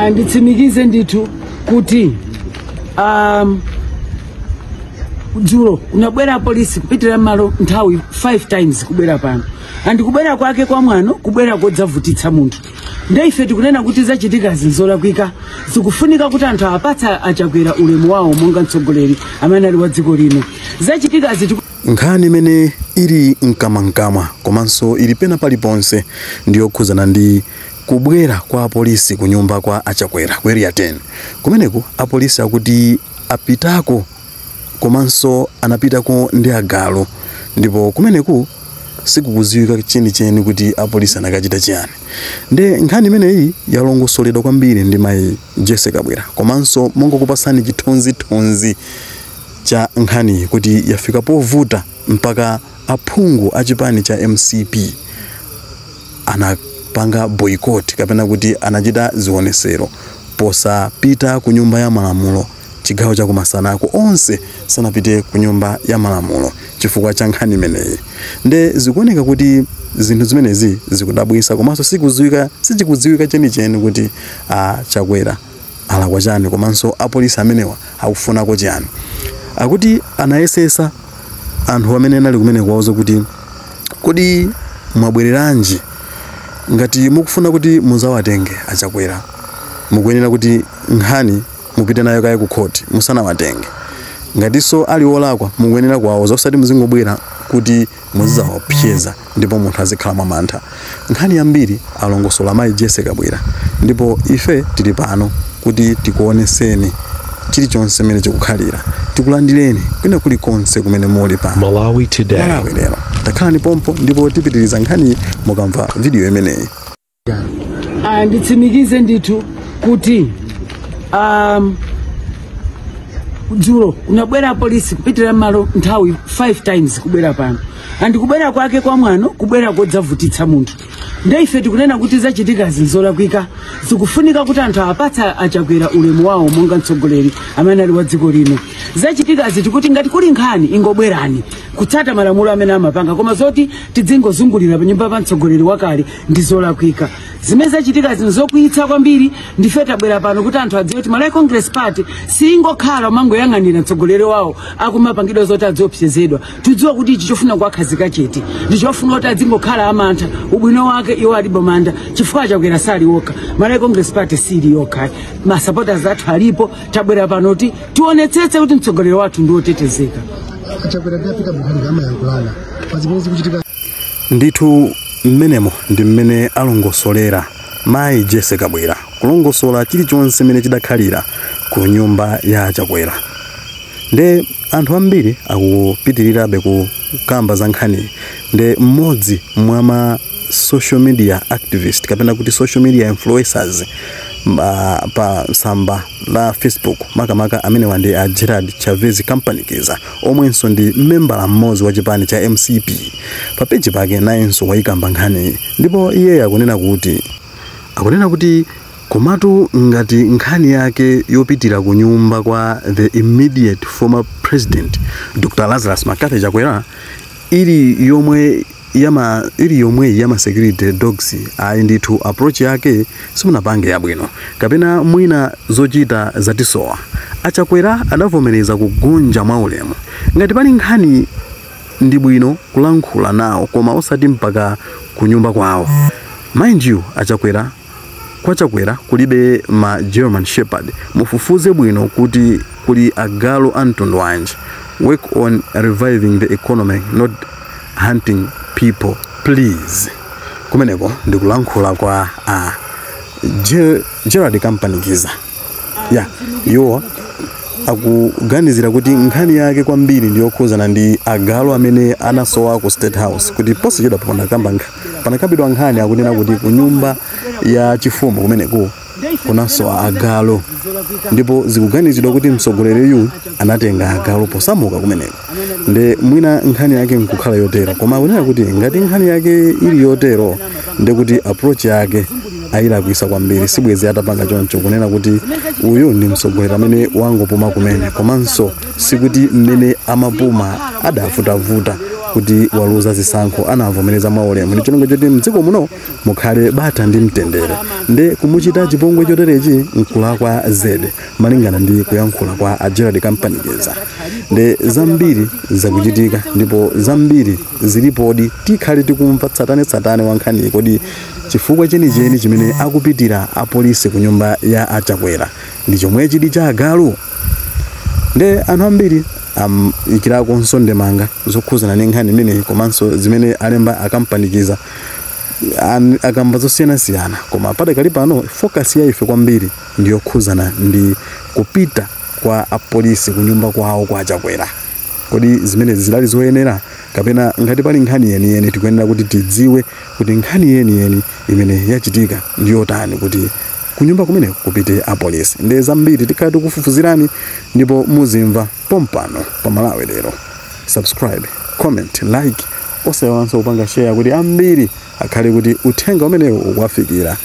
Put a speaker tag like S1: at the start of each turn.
S1: Nditsimikize ndithu kuti dzulo kunabwera polisi kupitira malo nthawi 5 times kubwera pano, and kubwera kwake kwa mwano, kubwera kodzavutitsa munthu. Nde ife tikunena kuti zachitikazi nzolakwika. Zikufunika kuti anthu apatsa aChakwera ulemu wawo monga mtsogoleri amene ali wa dziko lino. Zachitikazi
S2: Nkhani imene ili mkamwamkamwa komanso ili pena paliponse ndiyokhuzana ndi kubwera kwa apolisi ku nyumba kwa aChakwera ku Area 10. Kumeneku apolisi akuti apitako, komanso anapitako ndi agalu, ndipo kumeneku sikukuziwika chenicheni kuti apolisi anakachita chiyani. Nde nkhani imeneyi yalongosoledwa kwambiri ndi mayi Jessie Kabwila, komanso mongokupasani chithunzithunzi cha nkhaniyi kuti yafika povuta mpaka aphungu a chipani cha MCP anapanga boycott, kapena kuti anachita zionesero posapita ku Nyumba ya Malamulo. Chigawo cha kumasanako onse sanapite ku Nyumba ya Malamulo chifukwa cha nkhani imeneyi. Nde zikuoneka kuti zinthu zimenezi zikudabwisa, komanso sichikudziwika chenicheni kuti a Chakwera alakwa chani, komanso apolisi amenewa akufunako chiyani. Akuti anayesesa anthu amene anali kumene kuwauza kuti, "Kodi mwabwereranji? Ngati mukufuna kuti muzawatenge aChakwera, mukuyenera kuti nkhani mupite nayo kaye ku khoti musanawatenge. Ngatinso ali wolakwa, mukuyenera kuwauza, osati muzingobwera kuti muzidzawapyeza ndipo munthu azikhala mwamantha." Nkhani yambiri alongosola mayi Jessie Kabwila, ndipo ife tili pano kuti tikuoneseni chilichonse mmene chikukhalira. Tikulandireni kwina kulikonse kumene muli pa
S3: Malawi Today.
S2: Malawi Lero. Takhalani pompo ndipo tipitiriza nkhani mukamva video imeneyi.
S1: Nditsimikize ndithu kuti dzulo kunabwera polisi kupitira malo nthawi 5 times kubwera pano, and kubwera kwake kwa mwano, kubwera kodzavutitsa munthu. Nde ife tikunena kuti zachitikazi nzolakwika. Zikufunika kuti anthu apatsa aChakwera ulemu wawo monga mtsogoleri amene ali wa dziko lino. Zachitikazi tikuti ngati kuli nkhani, ingobwerani kutsata malamulo amene amapanga, koma zoti tidzingozungulira pa nyumba pa mtsogoleri wakale ndi zolakwika. Zimene zachitikazi nzokwiyitsa kwambiri. Ndife tabwera pano kuti anthu adziwe kuti Malawi Congress Party singokhala umangoyang'anira mtsogoleri wawo akumapangidwa zoti adziopsezedwa. Tidziwa kuti ichi chofuna kuwakhazika chete, ndi chofuna kuti adzingokhala amantha. Ubwino wake iwo alibe mantha chifukwa aChakwera sali wokha. Malawi Congress Party sili yokha, ma supporters athu alipo. Tabwera pano kuti tionetsetse kuti mtsogoleri wathu ndi wotetezeka.
S4: Achakwera ndi apita Mutharika amayankhulana pa zimene zikuchitika?
S2: Ndithu, mmenemo ndi mmene alongosolera mayi Jessie Kabwila, kulongosola chilichonse mmene chidakhalira ku nyumba ya Chakwera. Nde anthu ambiri akupitirirabe kukamba za nkhaniyi. Nde mmodzi mwa ma social media activist, kapena kuti social media influencers, pa tsamba la Facebook makamaka, amenewa ndi a Gerard Chavez Kampanikiza, omwenso ndi membala mmodzi wa chipani cha MCP, pa page pake nayenso wayikamba nkhaniyi. Ndipo iye akunena kuti komatu ngati nkhani yake yopitira ku nyumba kwa the immediate former president Dr Lazarus McCarthy Chakwera ili yomwe yama security dogs, ayi ndithu, approach yake simunapange yabwino, kapena mwina zochita zatisowa. Achakwera adavomereza kugonja mwaulemu. Ngati pali nkhani, ndi bwino kulankhula nawo, koma osati mpaka ku nyumba kwawo. Mind you, aChakwera, kwaChakwera kulibe ma German Shepherd. Mufufuze bwino kuti kuli agalu a mtundu wanji. Work on reviving the economy, not hunting people, please. Kumeneko ndikulankhula kwa a Gerard Kampanikiza. Ya iwo akuganizira kuti nkhani yake kwambiri ndiyokhuzana ndi agalu amene anasowa ku State House, kuti posachedwa panakambidwa nkhani akunena kuti ku nyumba ya chifumu kumeneku kunasowa agalu, ndipo zikuganizidwa kuti mtsogoleriyu anatenga agalu posamuka kumeneko. Nde mwina nkhani yake nkukhala yotero, koma akunena kuti ngati nkhani yake ili yotero, ndekuti approach yake ayilakwisa kwambiri. Sibwezi atapanga choncho, kunena kuti uyu ndi mtsogoleri amene wangopuma kumene, komanso sikuti mmene amapuma adavutavuta. Kuti waluza zisankho, anavomereza mwaulemu ndi cholinga choti mdziko muno mukhale bata ndi mtendere. Nde kumuchita chipongwe choterechi nkulakwa zedi, malingana ndi kuyankhula kwa a Gerald Kampanikiza. Nde zambiri zakuchitika ndipo zambiri zilipodi. Tikhale tikumva tsatanetsatane wa nkhaniyi. Kodi chifukwa chenicheni chimene akupitira apolisi ku nyumba ya aChakwera ndi chomwe chili cha agalu? Nde anthu ambiri ikirakonso ndemanga zokhuzana ndi nkhani imeneyi, komanso zimene alemba aKampanikiza, akamba zosiyanasiyana. Koma padakali pano focus ya ife kwambiri ndiyokhuzana ndi kupita kwa apolisi ku nyumba kwawo kwa Chakwera. Kodi zimene zidali zoyenera, kapena ngati pali nkhani yeniyeni, tikuyenera kuti tidziwe kuti nkhani yeniyeni imene yachitika ndiyotani kuti kunyumba kumeneko kupite apolisi? Ndi zambiri tikhala tikufufuzirani ndipo muzimva pompano pa Malawi Lero. Subscribe, comment, like, osayiwalanso kupanga share kuti ambiri akhale kuti uthenga umenewu ukuwafikira.